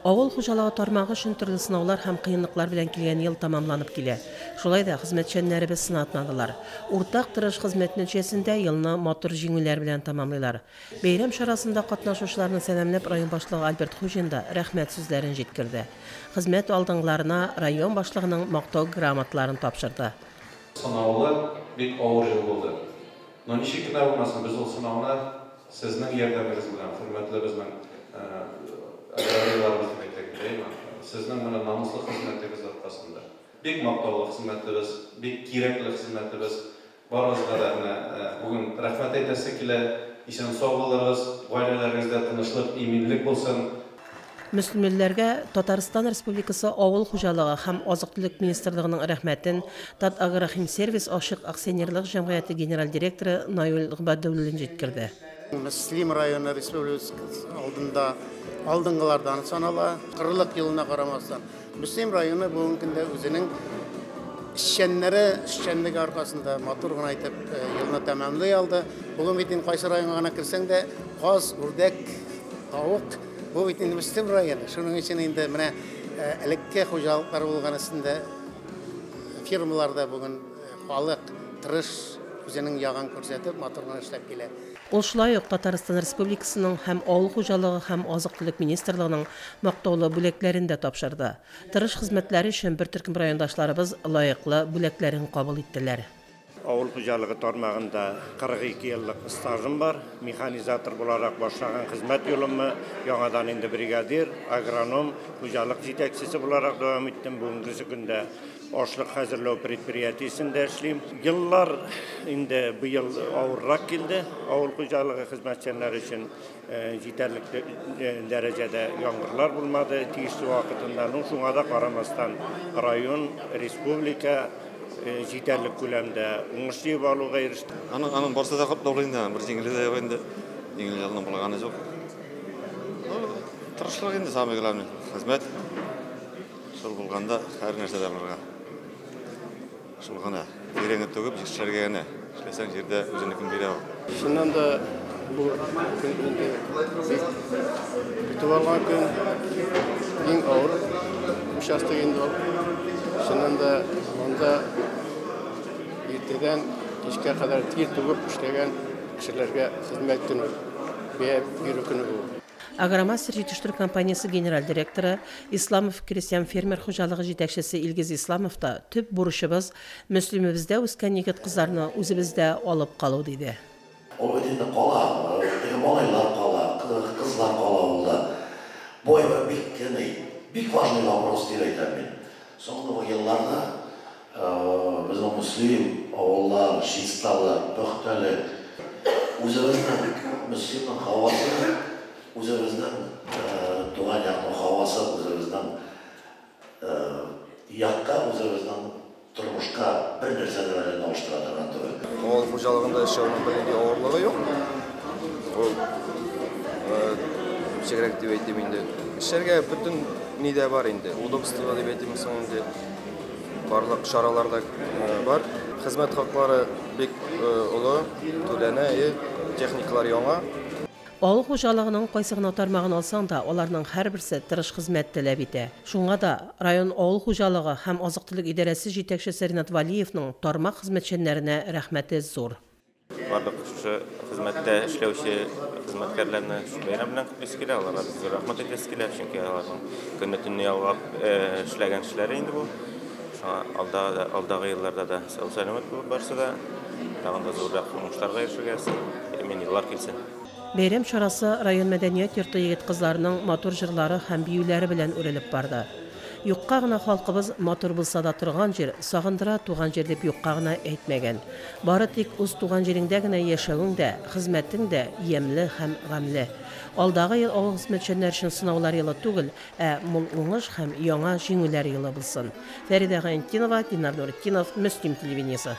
Авыл хуҗалыгы тармагы өчен төрле сынаулар һәм кыенлыклар белән килгән ел тәмамланып килә. Шулай да хезмәтчәннәребез сынатмадылар. Уртак тырыш хезмәт нәтиҗәсендә елны матур җиңүләр белән тәмамлыйлар. Бәйрәм чарасында катнашучыларны сәламләп район башлыгы Альберт Хуҗин да рәхмәт сүзләрен җиткерде. Хезмәт алдынгыларына район башлыгының мактау грамоталарын тапшырды. Сынаулы, бик авыр ел булды. Но ничек кенә булмасын, без ул сынауны сезнең ярдәмегез белән, хөрмәтле безнең аграрийларыбыз дип әйтә киләйме, сезнең менә намуслы хезмәтегез аркасында. Бик мактаулы хезмәтебез, бик кирәкле хезмәтебез. Барыгызга да менә бүген рәхмәт әйтәсе килә. Исән-сау булыгыз, гаиләләрегездә тынычлык, иминлек булсын. Мөслимлеләргә Татарстан Республикасы Авыл хуҗалыгы һәм азык-төлек министрлыгының рәхмәтен Татагрохимсервис ачык акционерлык җәмгыяте генераль директоры Наил Гобәдуллин җиткерде. Мөслим районы республика алдында алдынгылардан санала. Кырлык елына карамастан, Мөслим районы бүгенге көндә үзенең эшчәннәре, эшчәнлеге аркасында матур гына итеп елны тәмамлый алды. Бүген бит инде кайсы районга гына керсәң дә, каз, үрдәк, тавык, бу бит инде Мөслим районы. Шуның өчен инде менә элекке хуҗалыклар булган өстендә фирмаларда бүген халык тырыш үзенең ягын күрсәтеп, матур гына эшләп килә. Ул шулай ук Татарстан Республикасының һәм Авыл хуҗалыгы һәм азык-төлек министрлыгының мактаулы бүләкләрен дә тапшырды. Тырыш хезмәтләре өчен бер төркем райондашларыбыз лаеклы бүләкләрен кабул иттеләр. Авыл хуҗалыгы тармагында 42 еллык стажым бар. Механизатор буларак башлаган хезмәт юлымны яңадан инде бригадир, агроном, хуҗалык җитәкчесе буларак дәвам иттем. Бүгенге көндә ашлык хәзерләү предприятиесендә эшлим. Еллар инде быел авыррак килде. Авыл хуҗалыгы хезмәтчәннәре өчен җитәрлек дәрәҗәдә яңгырлар булмады тиешле вакытында. Ну, шуңа да карамастан район, республика җитәрлек күләмдә уңыш җыеп алуга иреште. Аның барсы да катлаулы инде, бер җиңеле дә юк инде. Җиңел елның булганы юк. Тырышлык инде самый главный хезмәт. Шул булганда һәр нәрсә дә булырга. Шул гына. Тирәне түгеп, эшләргә генә. Эшләсәң җирдә үзенекен бирә ул. Чыннан да бу көн инде бик көтеп алган көн, иң авыр участок инде ул. Чыннан да монда иртәдән кичкә кадәр тир түгеп эшләгән кешеләргә хезмәт көне, бәя бирү көне бу. Агромастер җитештерү компаниясе генераль директоры, Исламов крестьян-фермер хуҗалыгы җитәкчесе Илгиз Исламов та төп бурычыбыз Мөслимебездә үскән егет-кызларны үзебездә алып калу диде. Ул бит инде кала, теге малайлар кала, кызлар кала авылда. Бу әйбер бик ни, бик важный вопрос дип әйтәм мин. Соңгы елларда безнең Мөслим авыллар, чисталык, пөхтәлек, үзебезнең Мөслимнең һавасы, үзебезнең туган якның һавасы, үзебезнең якка, үзебезнең тормышка бер нәрсә дә белән алыштыра торган түгел. Авыл хуҗалыгында эшләүнең бернинди авырлыгы юк. Ул ничегрәк дип әйтим инде. Эшләргә бөтен ни дә бар инде. Удобство дип әйтим соң инде. Барлык чаралар да бар. Хезмәт хаклары бик олы, түләнә, техникалар яңа. Авыл хуҗалыгының кайсы гына тармагын алсаң да, аларның һәрберсе тырыш хезмәт таләп итә. Шуңа да район авыл хуҗалыгы һәм азык-төлек идарәсе җитәкчесе Ринат Валиевның тармак хезмәтчәннәренә рәхмәте зур. Барлык шушы хезмәттә эшләүче хезмәткәрләрне шул бәйрәм белән котлыйсы килә, аларга бик зур рәхмәт әйтәсе килә, чөнки аларның көне-төнне ялгап эшләгән эшләре инде бу. Шуңа алдагы елларда да сау-сәламәт булып барсы да, тагын да зуррак уңышларга ирешергә язсын, имин еллар килсен. Бәйрәм чарасы район мәдәният йорты егет-кызларының матур җырлары һәм биюләре белән үрелеп барды. Юкка гына халкыбыз матур булса да торган җир, сагындыра туган җир дип юкка гына әйтмәгән. Бары тик үз туган җиреңдә генә яшәвең дә, хезмәтең дә ямьле һәм гамьле. Алдагы ел авыл хезмәтчәннәр өчен сынаулар елы түгел, ә мул уңыш һәм яңа җиңүләр елы булсын. Фәридә Гайнетдинова, Динар Нуретдинов, Мөслим телевидениесе.